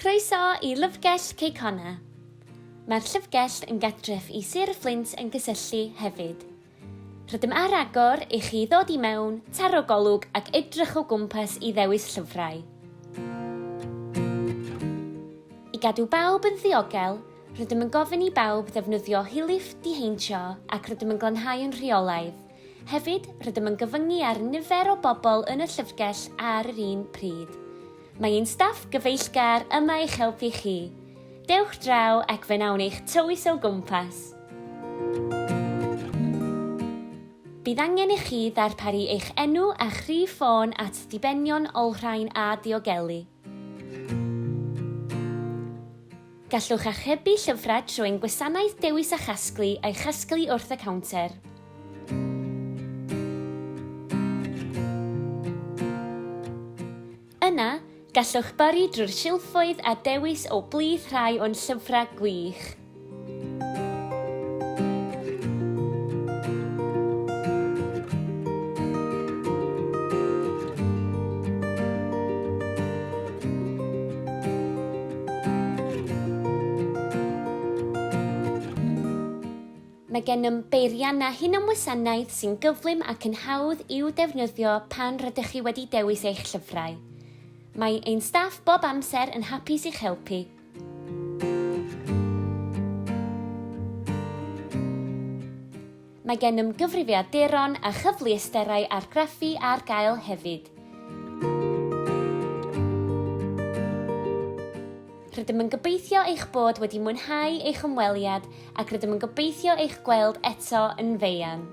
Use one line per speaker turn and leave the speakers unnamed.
Croeso i Lyfrgell Cei Connah. Mae'r llyfrgell yn gartref i Sir y Fflint yn cysylltu hefyd. Rydym ar agor i chi ddod i mewn, taro golwg ac edrych o gwmpas i ddewis llyfrau. I gadw bawb yn ddiogel, rydym yn gofyn i bawb ddefnyddio hylif diheintio ac rydym yn glanhau yn rheolaidd. Hefyd, rydym yn gyfyngu ar nifer o bobl yn y llyfrgell ar yr un pryd. Mae ein staff gyfeillgar yma i'ch helpu chi. Dewch draw ac fe wnawn eich tywys o gwmpas. Bydd angen i chi ddarparu eich enw a'ch rhif ffôn at ddibenion olrhain a diogelu. Gallwch archebu llyfrau trwy ein gwasanaeth Dewis a Chasglu a'i chasglu wrth y cownter. Yna, gallwch bori drwy'r silffoedd a dewis o blith rhai o'n llyfrau gwych. Mae gennym beiriannau hunanwasanaeth sy'n gyflym ac yn hawdd i'w defnyddio pan rydych chi wedi dewis eich llyfrau. Mae ein staff bob amser yn hapus i'ch helpu. Mae gennym gyfrifiaduron a chyfleusterau argraffu ar gael hefyd. Rydym yn gobeithio eich bod wedi mwynhau eich ymweliad ac rydym yn gobeithio eich gweld eto yn fuan.